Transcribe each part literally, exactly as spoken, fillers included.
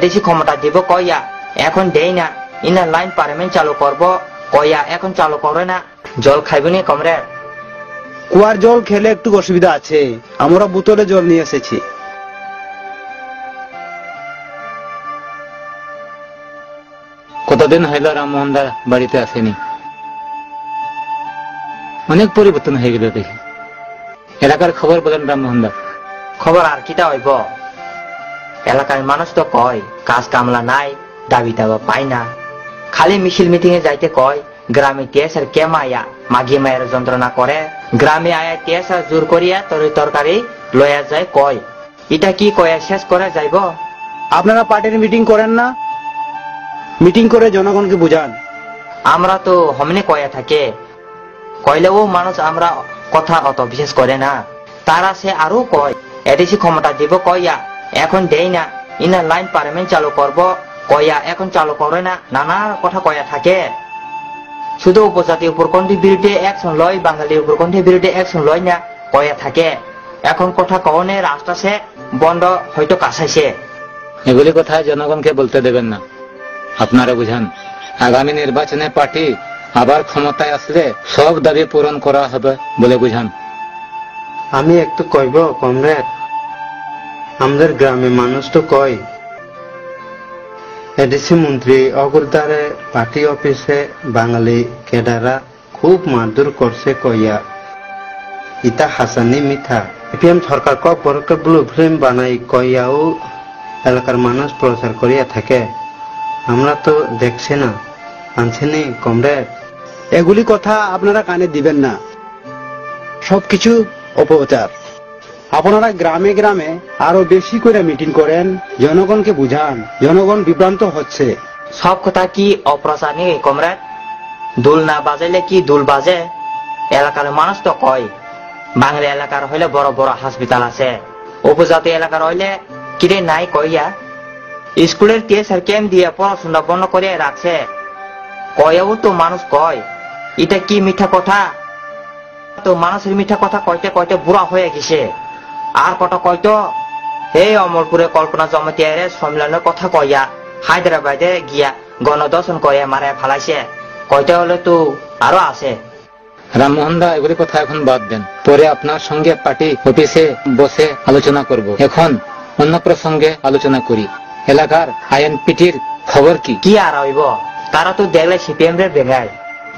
এডিসি ক্ষমতা দিব কইয়া, এখন দেই না, ইনার লাইন পারমেন্ট চালু করব কইয়া, এখন চালু করে না। জল খাইবনি কমরেড? কুয়ার জল খেলে একটু অসুবিধা আছে, আমরা বোতলে জল নিয়ে এসেছি। কতদিন হইল রামমোহন দা বাড়িতে আসেনি? অনেক পরিবর্তন হয়ে গেল দেখি। এলাকার খবর বলেন রামমোহন দা। খবর আর কিতা হইব? এলাকার মানুষ তো কয়, কাজ কামলা নাই, দাবি দাবা পায় না। খালি মিছিল মিটিং এ যাইতে কয়, গ্রামে টিএসআর কে মায়া, মাগি মায়ের যন্ত্রণা করে। গ্রামে আয়া টিএসআর জোর করিয়া তরি তরকারি লয়া যায় কয়। ইটা কি কয়া শেষ করা যাইব? আপনারা পার্টির মিটিং করেন না? মিটিং করে জনগণকে বুঝান। আমরা তো হমনে কয়া থাকে, কইলেও মানুষ আমরা কথা অত বিশ্বাস করে না। তারা সে আরো কয়, এডিসি ক্ষমতা দিব কইয়া, এখন দেই না, ইনার লাইন পারমেন্ট চালু করব কইয়া, এখন চালু করে না, নানা কথা কয়া থাকে। শুধু উপজাতি উপকণ্ঠের বিরুদ্ধে অ্যাকশন লয়, বাঙালি উপকণ্ঠের বিরুদ্ধে অ্যাকশন লয় না কয়া থাকে। এখন কথা কওনে রাস্তা সে বন্ধ হয়তো কাছাইছে। এগুলি কথা জনগণকে বলতে দেবেন না, আপনারা বুঝান। আগামী নির্বাচনে পার্টি আবার ক্ষমতায় আসলে সব দাবি পূরণ করা হবে বলে বুঝান। আমি একটু কইব, কমরেড, আমাদের গ্রামে মানুষ তো কয়, এডিসি মন্ত্রী অগরদারে পার্টি অফিসে বাঙালি ক্যাডাররা খুব মারধর করছে কইয়া। ইতা হাসানি মিথ্যা? এপিএম সরকার ককবরকে ব্লু ফিল্ম বানাই কইয়াও এলাকার মানুষ প্রচার করিয়া থাকে। আমরা তো দেখছি না, আনছিনি কমরেড। এগুলি কথা আপনারা কানে দিবেন না, সবকিছু অপপ্রচার। আপনারা গ্রামে গ্রামে আরো বেশি করে মিটিং করেন, জনগণকে বুঝান, জনগণ বিভ্রান্ত হচ্ছে। সব কথা কি অপ্রচার নি, কমরেড? দুল না বাজাইলে কি দুল বাজে? এলাকার মানুষ তো কয়, বাঙালি এলাকার হইলে বড় বড় হাসপাতাল আছে, উপজাতি এলাকার হইলে কিরে নাই কইয়া, স্কুলের টিএসআর ক্যাম্প দিয়ে পড়াশোনা বন্ধ করে রাখছে, কয়েও তো মানুষ কয়। এটা কি মিথ্যা কথা? তো মানুষের মিথ্যা কথা কইতে কইতে বুড়া হয়ে গেছে। আর কত কইতো, এই অমরপুরে কল্পনা জমাতিয়ারে সম্মেলনের কথা কইয়া হায়দ্রাবাদে গিয়া গণধর্ষণ করে মারা ফালাইছে। কইতে হলে তো আরো আছে। রামমোহন দা, এগুলি কথা এখন বাদ দেন। পরে আপনার সঙ্গে পার্টি অফিসে বসে আলোচনা করব। এখন অন্য প্রসঙ্গে আলোচনা করি। এলাকার আইএনপিটির খবর কি? কি আর হইব? তারা তো দেখলে সিপিএম রে বেঙ্গাই।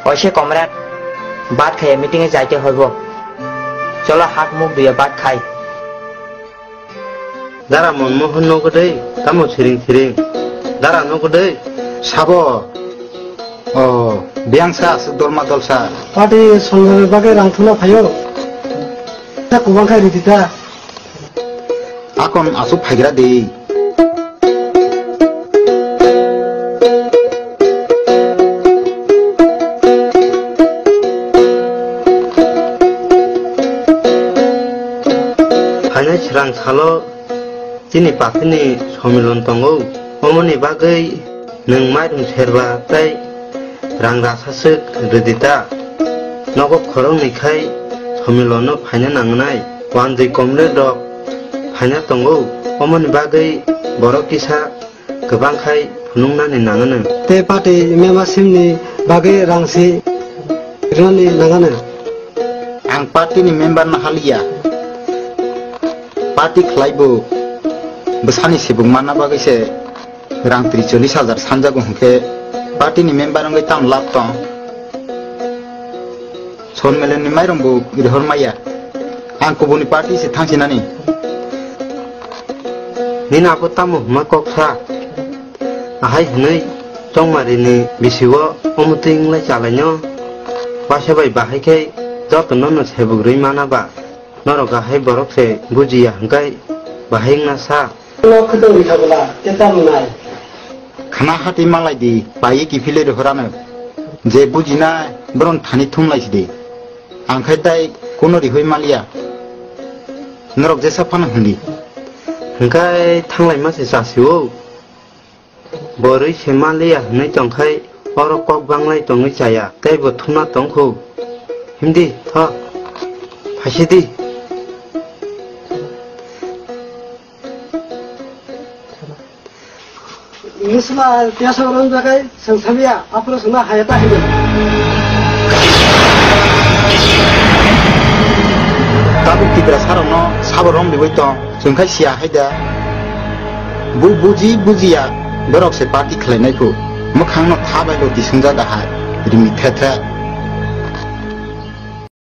ওই সে কমরেড, ভাত খাইয়ে মিটিং এ যাইতে হইব। চলো, হাত মুখ ধুয়ে ভাত খাই। Dara Manmohan nogo dei, tamo siring siring. Dara nogo dei. Sabo. O, biyang sa aswk dolma dolsa. Party songjorni bagwi rang thumna phaio. Ta kubang khai ridi ta. Akon aswk phaigra de. Phainai swrang salo chini pathini somilon tongo, omoni bagwi nwng mairum serba tei rang rasa swk rwdi ta. Nogo khoroknwi khai somilono phaina nangnai. Wanjwi komrerrok phaina tongo, omoni bagwi borok kisa kwbang khai phunuknani nanganw. Tei party member simni bagwi rang si rwnani nanganw. Ang party ni member no haliya. Party khlaibo bwsani sibuk manna bagwi se rang tris chollis hajar sanjago hwnkhe party ni member wngwi tamo lab tong? Sonmelen ni mairum bo rihor maya. Ang kubuni party se thangsinani. Nini abo tamo hwnma kok sa? Ahai hwnwi chongmari ni bisi o omotwi wnglai chalaino. Waisa bai bahai khe joto nono sebuk rwi mana ba? Norok ahai borok se bujiya hwnkhe bahai wngna sa? Nok khwtwng rikha bwla, tei tamo nai? Khana hati malai di, paiwi kiphilwi rihorano. Je bujinai, bohrok thani thumlai sidi. Ang khai dai kuno rihoi maliya. Norok jesa phano hwndi. Hwnkhe thanglai ma se chasi o. Bo rwi se maliya hwnwi tongkhai, oro kok banglai tongwi chaya, tei bo thumna tongkhu. Himdi, tho. Phaisidi. Musla tiasa orang jagai sengsamia, apa sunnah hayata hidup. Tabuk Tiprasa rokno sabo rom bibai tong, chwng khai siya hai da. Bo buji bujiya, borok se party khlainai phu. Mwkhangno tha bai bo tisung jaga hai, rimi the the.